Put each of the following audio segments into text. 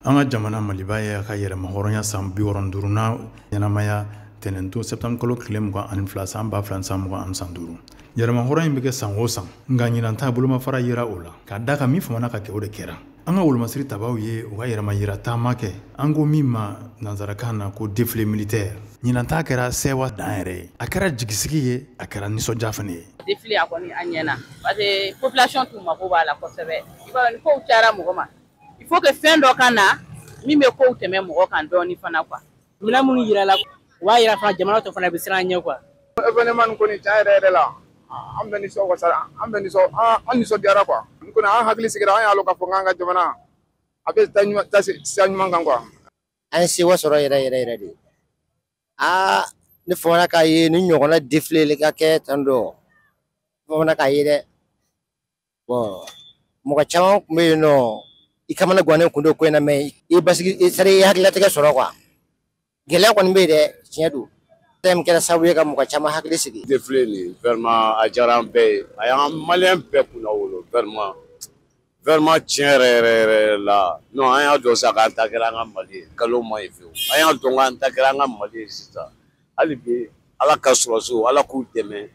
An ka jamana Maliba ye a ka yɛrɛmahɔrɔnya san 65nan ɲɛnamaya tɛnɛnto septembre kalo tile 22 san 2025. Yɛrɛmahɔrɔnya in bɛ kɛ san o san, nka ɲinan ta bolomafara yera o la k'a da kan min famana ka kɛ o de kɛra. An ka wolomasiri tabaw ye u ka yɛrɛma yira taama kɛ, an ko min ma nansarakan na ko défilé militaire. Ɲinan ta kɛra sɛwa dan yɛrɛ ye, a kɛra jigisigi ye, a kɛra nisɔndiya fana ye. Défilé a kɔni a ɲɛna parce que population tun mako b'a la kosɛbɛ. I b'a dɔn ni kow cayara mɔgɔ ma, il faut que fɛn dɔ ka na min bɛ kow tɛmɛ mɔgɔ kan dɔɔni fana quoi. Minɛn minnu yirala, u b'a yira fana jamana tɔ fana bɛ siran ɲɛ quoi. Événement nin kɔni, tiɲɛ yɛrɛ yɛrɛ la, an bɛ nisɔn wasara, an bɛ nisɔn, an nisɔndiyara quoi. N kɔni, an hakili sigira, an y'a lɔn k'a fɔ k'an ka jamana a bɛ taa ɲuman, taa sira ɲuman kan quoi. An ye sewa sɔrɔ yɛrɛ yɛrɛ yɛrɛ de. Aa, ne famana k'a ye ni ɲɔgɔnna défilé ka kɛ tan dɔ, famana k'a ye dɛ. Bon, mɔgɔ caman tun bɛ yen nɔ, i kamana gannen kun don ko in na, mais i basigi, c'est à dire i hakililatigɛ sɔrɔ quoi. Gɛlɛya kɔni bɛ yen dɛ, tiɲɛ don. Fɛn min kɛra sababu ye ka mɔgɔ caman hakili sigi. Défilé nin, vraiment, a diyara an bɛɛ ye, a y'an maliyɛn bɛɛ kunna wolo, vraiment vraiment, tiɲɛ yɛrɛ yɛrɛ yɛrɛ la. Non, an y'a dɔn sa k'an ta kɛra an ka Mali ye, nkalon ma ɲi fiyewu. An y'a dɔn k'an ta kɛra an ka Mali ye sisan. Hali bi, Ala ka sɔrɔsiw, Ala k'u dɛmɛ.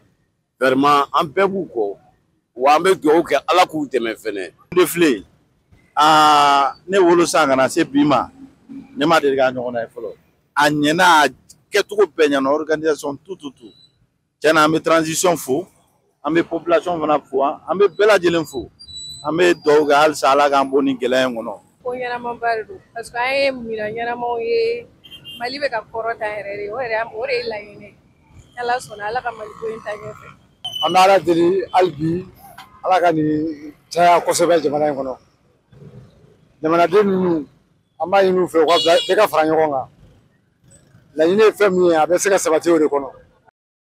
Vraiment, an bɛɛ b'u kɔ wa, an bɛ dugawu kɛ, Ala k'u dɛmɛ fɛnɛ. Défilé, aa, ne wolo san ka na se bi ma, ne ma deli k'a ɲɔgɔnna ye fɔlɔ. A ɲɛna, a kɛcogo bɛɛ ɲɛna, organisation, tout tout tout. Tiɲɛna, an bɛ transition fo, an bɛ population fana fo, an bɛ bɛɛ lajɛlen fo. An bɛ dugawu kɛ halisa, Ala k'an bɔ nin gɛlɛya in kɔnɔ. Ko ɲɛnamaba de don parce que an ye minɛn ɲɛnamaw ye. Mali bɛ ka kɔrɔta yɛrɛ de, o yɛrɛ, o de ye laɲini ye. Ala sɔnna, Ala ka Mali ko in ta ɲɛfɛ. An bɛ Ala deli hali bi, Ala ka nin caya kosɛbɛ jamana in kɔnɔ. Jamanaden ninnu, an b'a ɲini u fɛ, u ka bɛɛ ka fara ɲɔgɔn kan. Laɲini ye fɛn min ye, a bɛ se ka sabati o de kɔnɔ.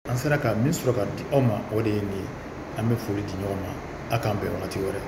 An sera ka min sɔrɔ ka di aw ma, o de ye nin ye. An bɛ foli di ɲɔgɔn ma, a k'an bɛn wagati wɛrɛ.